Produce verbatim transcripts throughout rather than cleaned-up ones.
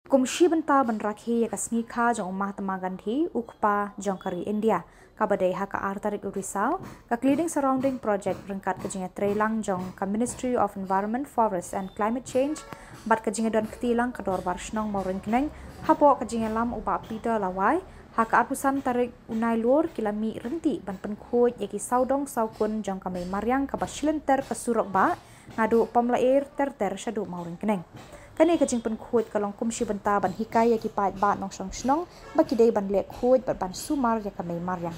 Kum shi bynta ban rakhe ïa ka sngi kha jong u Mahatma Gandhi, u kpa jong ka ri India, kaba dei ha ka ar tarik u Risaw, ka Cleaning Surrounding Project ryngkat ka jingïatreilang jong ka Ministry of Environment, Forest and Climate Change bad ka jingïadon kti lang ka Dorbar Shnong Mawryngkneng, hapoh ka jingïalam u Bah Peter Lawai, ha ka arphew san tarik u Nailur ki la mih ryntih ban pynkhuid ïa ki sawdong sawkun jong ka mei mariang kaba shilynter ka surok bah naduh Pamlair ter ter shaduh Mawryngkneng. Kane ka jingpynkhuid ka long kum shi bynta ban hikai ïa ki paidbah nongshong shnong ba ki dei ban leh khuid bad ban sumar ïa ka mei mariang.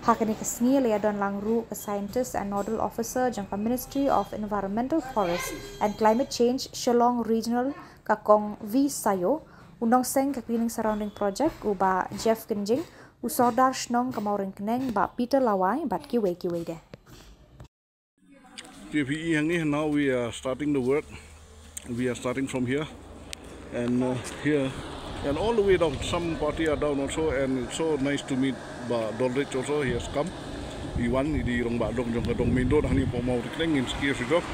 Ha kane ka sngi la ïadon lang ruh ka Scientist and Nodal Officer jong ka Ministry of Environmental, Forest and Climate Change, Shillong Regional, ka Kong V Sayo, u nongseng ka Cleaning Surrounding Project, u Bah Jeff Kynjing, u Sordar Shnong ka Mawryngkneng, Bah Peter Lawai, bad kiwei kiwei de. T P E hangne, now we are starting the work. We are starting from here. And uh, here, and all the way down. Some party are down also, and it's so nice to meet Bah Dolrich also. He has come. Iwan, i dei i rangbah dong jong ka dong main road hangne hapoh Mawryngkneng, ngin sngewsih jong.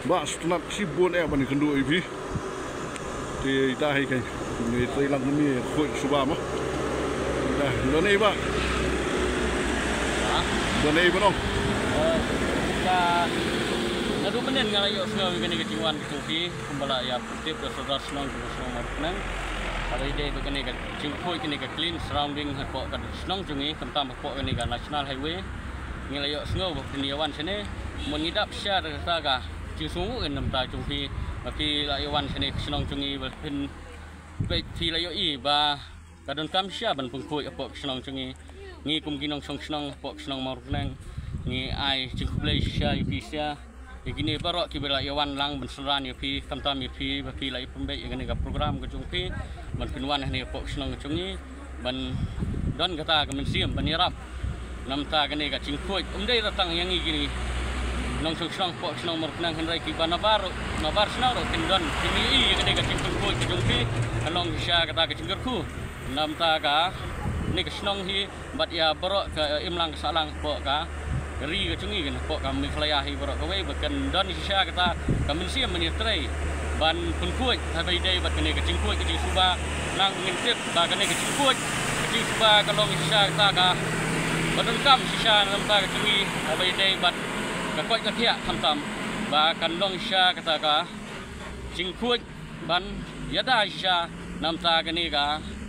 Bah, sngewtynnat shibun eh ban ïakynduh ïa phi. Te ita hi kein, ïatreilang kumne, khuid suba mo. Ita, don ei bah? Ha? Don ei ba nong? Eh, ka, naduh mynnin nga la ïohsngew ïa kane ka jingwan ka jong phi, kumba la ïa tip da u Sordar Shnong jong ka shnong Mawryngkneng. Haba ïadei bad kane ka jingkhuid kane ka clean surrounding hapoh ka shnong jong ngi, khamtam hapoh kane ka National Highway. Ngi la ïohsngew ba phin ïawan shane, mut ngi dap shisha da kata ka jingsngewnguh na ka bynta jong phi, ba phi la ïawan shane ka shnong jong ngi, ba phin, ba phi la ïohi ba ka donkam shisha ban pynkhuid hapoh ka shnong jong ngi. Ngi kum ki nongshong shnong hapoh ka shnong Mawryngkneng, ngi ai jingkhublei shisha ïa phi shisha. Ïa kine baroh kiba la ïawan lang ban synran ïa phi, khamtam ïa phi, ba phi la ïa pynbeit ïa kane ka program ka jong phi, ban pynwan hangne hapoh ka shnong ka jong ngi, ban don kata ka mynsiem ban ïarap. Na ka bynta kane ka jingkhuid, ym dei tang ïa ngi kine nongshong shnong hapoh ka shnong Mawryngkneng, hynrei kiba nabar, nabar shnong ruh kin don, kin ïohi ïa kane ka jingpynkhuid ka jong phi, kan long shisha kata ka jingkyrkhu na ka bynta kane ka shnong hi, bad ïa baroh ka imlang ka sahlang hapoh ka ri ka jong ngi, kan hapoh ka Meghalaya hi baroh kawei, ba kan don shisha kata ka mynsiem ban ïatrei, ban pynkhuid, haba ïadei bad kane ka jingkhuid ka jingsuba. Nang ngin tip ba kane ka jingkhuid ka jingsuba ka long shisha kata kaba donkam shisha na ka bynta ka jong ngi, haba ïadei bad ka koit ka khiah, khamtam ba kan long shisha kata ka jingkhuid ban ïada shisha na ka bynta kane ka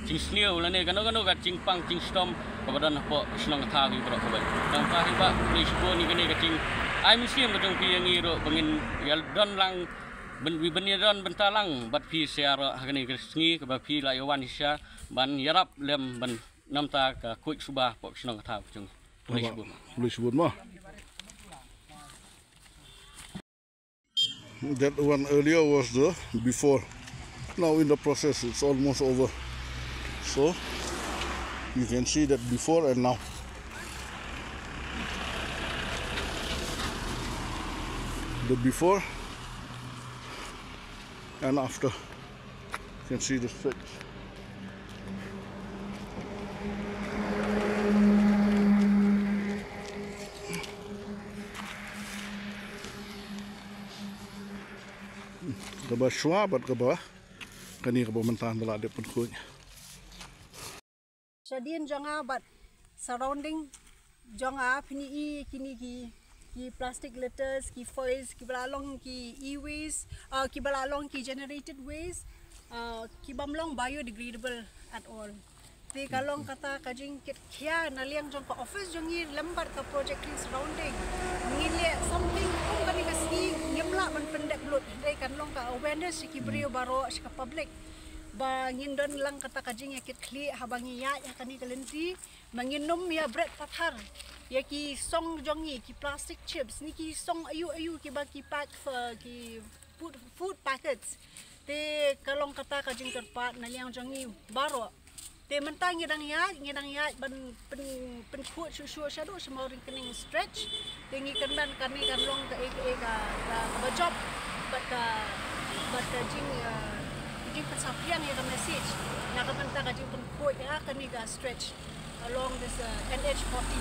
jingsniew lane kano kano ka jingpang jingshitom kaba don hapoh ka shnong ka thaw hi baroh kawei. Na ka bynta hi bah, khublei shibun ïa kane ka jingai mynsiem ka jong phi ïa ngi ruh, ba ngin ïa don lang, ban, ban ïa don bynta lang bad phi shisha ruh ha kane ka sngi kaba phi la ïawan shisha ban ïarap lem ban na ka bynta ka khuid suba hapoh ka shnong ka thaw ka jong ngi. Khublei shibun. Khublei shibun mo. That one earlier was the before. Now in the process, it's almost over. So you can see that before and now. The before and after. You can see the stretch. Kaba shuwa bad kaba kane kaba mynta ba la dep pynkhuid. Shadien jong nga bad surrounding jong nga, phin ïohi kine ki, ki plastic litters, ki foils, kiba la long ki e-waste, uh, kiba la long ki generated waste, uh, kibym long biodegradable at all. Te ka long kata ka jingkitkhia na liang jong ka office jong ngi lem bad ka Project Clean Surrounding. Ngin leh something kum kane ka sngi, ngim lah ban pyndep lut, hynrei kan long ka awareness sha ki briew baroh, sha ka public, ba ngin don lang kata ka jingïakitkhlieh haba ngi ïaid ha kane ka lynti, ba ngin ym ïa bret pathar ïa ki song jong ngi, ki plastic chips ne ki song aïu aïu kiba ki pack, uh, ki food, food packets. Te ka long kata ka jingkyrpad na liang jong ngi baroh. Te mynta ngi dang ïaid, ngi dang ïaid ban pyn, pynkhuid shuh shuh shaduh sha Mawryngkneng stretch. Te ngi kynmaw kane kan long kaei kaei ka, ka, kaba jop bad ka, bad ka jing, uh, jingpynsaphriang ïa ka message na ka bynta ka jingpynkhuid ïa kane ka stretch along this, uh, N H forty.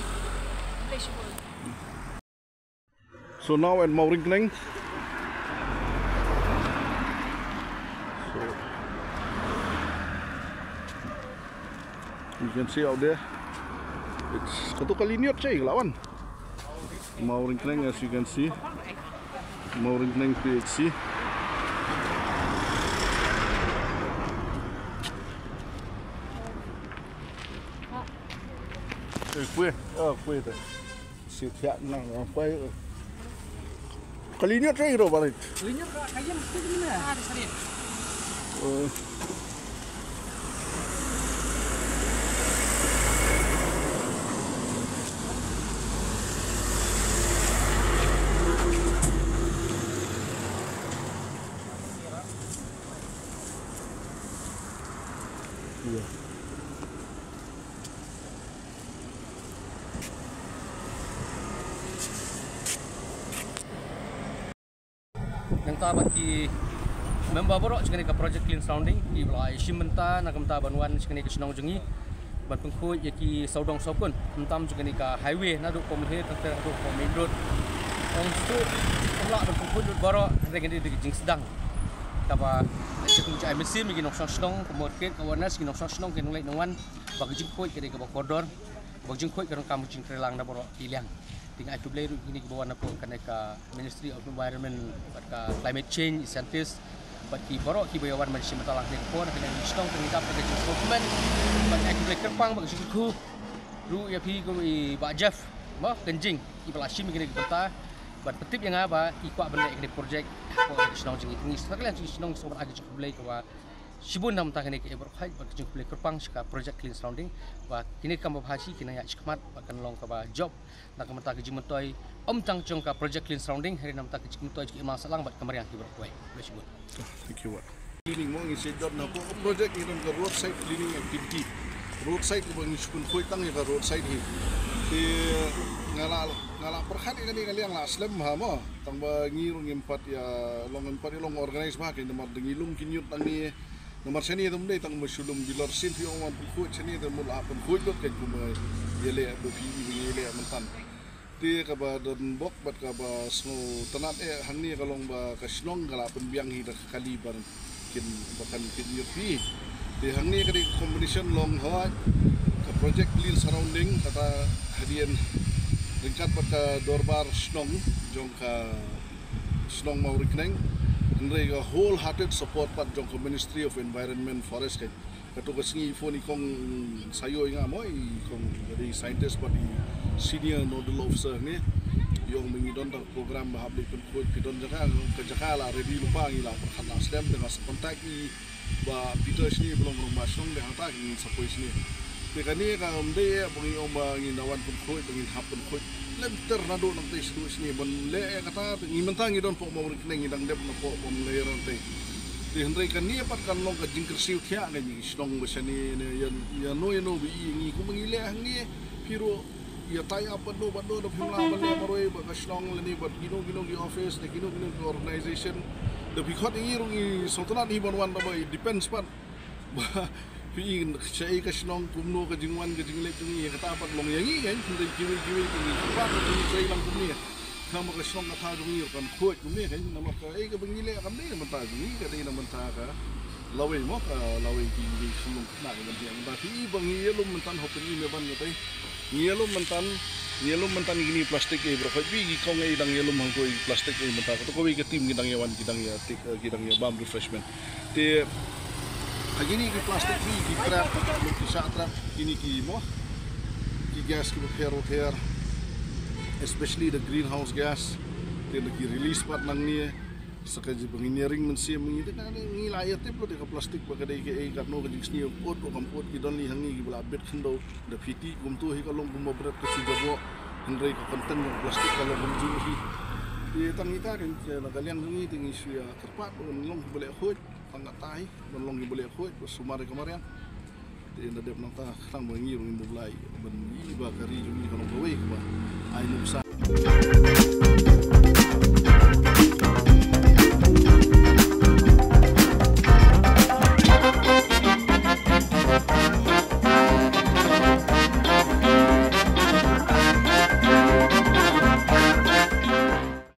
Khublei shibun. So now at Mawryngkneng. So, You can see out there. It's katu ka linear chain la wan. Mawryngkneng, as you can see. Mawryngkneng P H C. Eh, kue. Oh, kue tu. Sit thiah nang, nang, kue. Kali ni try ro barit. Kali ni ka kayan tu ni. Ah, di sini. Eh. Iya. Nangta bad ki member baroh jong kane ka Project Clean Surrounding kiba la ïashim bynta na ka bynta ban wan sha kane ka shnong jong ngi ban pynkhuid ïa ki sawdong sawkun, khamtam jong kane ka highway naduh Pamlhir tang ter haduh Main Road. Ong suk ong lah ban pynkhuid lut baroh, hynrei kane dei ka jingsdang kaba ka jingkhuid ai mynsiem ïa ki nongshong shnong, ka mut ka awareness ïa ki nongshong shnong, ki nongleit nongwan ba ka jingkhuid ka dei kaba kordor. Ba ka jingkhuid ka donkam ka jingtreilang na baroh ki liang. Te nga ai khublei ruh ïa kine kiba wan hapoh kane ka Ministry of Environment bad ka Climate Change, scientist bad ki baroh kiba ïa wan ban shim bynta lang ha kane ka por, kane ka shnong, kane ka dap ka jingsngewkmen. Bad nga ai khublei kyrpang bad ka jingkyrkhu ruh ïa phi kum i Bah Jeff, mo, Kynjing, iba la shim ïa kane ka bynta. Bad pyntip ïa nga ba i kwah ban leh ïa kane ka project hapoh ka shnong jong ngi, ngi sa ka liang jong ngi shnong, sngewbha ka jingkhublei kaba shibun na ka bynta kane ka, eh, baroh kawei, bad ka jingkhublei kyrpang sha ka Project Clean Surrounding ba kine ki kam babha shi kin nang ïaid shakhmat bad kan long kaba jop na ka bynta ka jingmyntoi, ym tang jong ka Project Clean Surrounding, hynrei na ka bynta ka jingmyntoi jong ki imlang sahlang bad ka mariang ki baroh kawei. Khublei shibun. Thank you, Wah. Cleaning mo, ngi sa don hapoh project ngi don ka roadside cleaning activity. Roadside kaba ngi shu pynkhuid tang ïa ka roadside hi. Te nga la, nga la pyrkhat ïa kane ka liang la slem bha mo. Tang ba ngi ruh ngim pat ïa long, ngim pat ïa long organize bha, kane namar da ngi lum ki ñiut nangne. Namar shane te ym dei tang ba shu lum bilor sien, phi ong wan pynkhuid shane te mut la pynkhuid lut, kane kumba ïaleh ba phi i ba ngi ïaleh myntan. Te kaba don bok bad kaba sngewtynnat eh hangne ka long ba ka shnong ka la pynbiang hi da ka kali ba kin, ba kan kin ñiut phi. Te hangne ka dei ka combination long hoi ka Project Clean Surrounding, kata hadien ryngkat bad ka dorbar shnong jong ka shnong Mawryngkneng, hynrei ka wholehearted support pat jong ka Ministry of Environment Forest. Ka, kato ka sngi i phone i kong Sayo ïa nga mo, i kong ka dei scientist bad i senior nodal officer ne. I ong ba ngi don tang program ba hap leit pynkhuid, phi don jaka, ka jaka la ready lypa, ngi la pyrkhat la slem, te nga sa contact i Bah Peter shane ba long rangbah shnong, te hangta ngin sa poi shane. Te kane kam dei ba ngi ong ba ngin da wan pynkhuid, ba ngin hap pynkhuid lynter naduh nangtei shaduh shane ban leh ïa kata. Te ngi mynta ngi don hapoh Mawryngkneng, ngi dang dep na hapoh Pamlhir nangtei. Te hynrei kane pat kan long ka jingkyrsiew thiah na ngi ki shnong ba shane ne, ïa, ïano ïano ba i ngi kumba ngi leh hangne, phi ruh ïa tie up bad no bad no, da phim lah ban leh marwei bad ka shnong lane bad kino kino ki office ne kino kino ki organization. Da phi khot ïa ngi ruh ngi sngewtynnat hi ban wan, da ba it depends pat ba phi i shaei ka shnong, kumno ka jingwan ka jingleit jong ngi. Kata pat long ïa ngi kan, hynrei kiwei kiwei ki ngi pat ki ngi trei lang kumne. Namar ka shnong ka thaw jong ngi ruh kan khuid kumne kan, namar kaei kaba ngi leh kam dei na bynta jong ngi, ka dei na bynta ka lawei mo, ka lawei ki ngi shnong. Na ka ban hiang ba phi i ba ngi ïalum mynta, hopin i me ban ngi tai. Ngi ïalum mynta, ngi ïalum mynta kine plastik, eh, bro, hoi phi ki kong, eh, dang ïalum hangto i plastik, eh, mynta. Kato kawei ka team ki dang ïawan, ki dang ïa tik, eh, ki dang ïa bam refreshment. Te ha kine ki plastik phi ki trap, ki shah trap kine ki mo, ki gas kiba pher bapher, especially the greenhouse gas. Te da ki release pat nangne. Sa ka jingpynïaring mynsiem ngi te, ngi la ïa tip lut ïa ka plastik ba ka dei kaei, katno ka jingsniew, put ruh kam put, ki don li hangne kiba la bit khyndew. Da phi tih kumto hi ka long kumba bret ka shu jaboh, hynrei ka content jong plastik ka long kumjuh hi. Te tang ita kan, na ka liang jong ngi te ngi shu ïa kyrpad ban long kiba leh khuid, tang kata hi ban long kiba leh khuid, ba sumar ïa ka mariang. Te ynda dep nangta khnang ba ngi ruh ngin duh Blai ban ïohi ba ka ri jong ngi ka long kawei kaba ai nuksan.